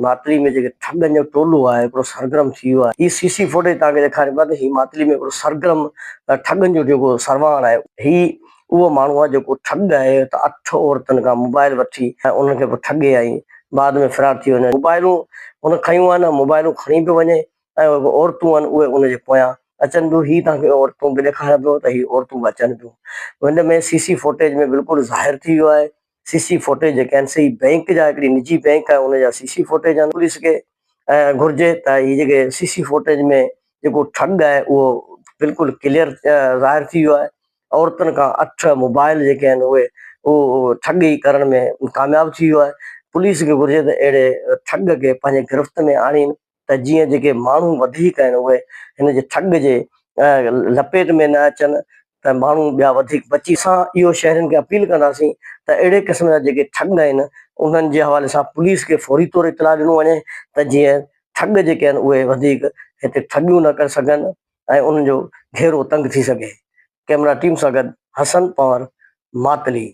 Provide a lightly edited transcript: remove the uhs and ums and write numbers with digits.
ماتلي ۾ جيڪي ٺڳن جو ٽولو آهي هڪڙو سرگرم ٿي ويو آهي. هي سي سي فوٽيج توهان کي ڏيکاريون پيا ته هي ماتلي ۾ هڪڙو سرگرم ٺڳن جو جيڪو سرواڻ آهي هي اهو ماڻهو آهي جيڪو ٺڳ آهي ته اٺ عورتن کان موبائل وٺي ۽ انهن کي پوء ٺڳي ۽ بعد ۾ فرار ٿي وڃي. موبائلون هن کنيون آهن ۽ موبائلون کڻي پيو وڃي ۽ اهي عورتون آهن اهي ان جي پويان اچن پيون. هي توهان کي عورتون به ڏيکاريان پيو ته هي عورتون به اچن پيون. هن ۾ سي سي فوٽيج ۾ بلڪل ظاهر ٿي ويو آهي سي سي فوٽيج جيڪي آهن سي بئنڪ جا هڪڙي نجي بئنڪ آهي ان جا سي سي فوٽيج آهن پوليس کي گهرجي ته هي جيڪي سي سي فوٽيج ۾ جيڪو ٺڳ آهي اهو بلڪل ڪليئر ظاهر ٿي ويو آهي عورتن کان اٺ موبائل جيڪي آهن اهي اهو ٺڳي ڪرڻ ۾ ڪامياب ٿي ويو آهي پوليس کي گهرجي ته اهڙي ٺڳ کي پنهنجي گرفت ۾ آڻين ته جيئن جيڪي ماڻهو وڌيڪ آهن اهي هن جي ٺڳ جي لپيٽ ۾ نه اچن ته ماڻهو ٻيا وڌيڪ بچي اسان اهو شهرين کي اپيل ڪنداسين ته اهڙي قسم جا جيڪي ٺڳ آهن انهن جي حوالي سان پوليس کي فوري طور اطلاع ڏنو وڃي ته جيئن ٺڳ جيڪي آهن اهي وڌيڪ هتي ٺڳيون نه ڪري سگهن ۽ انهن جو گهيرو تنگ ٿي سگهي. ڪئميرا ٽيم سان گڏ حسن پنهور ماتلي.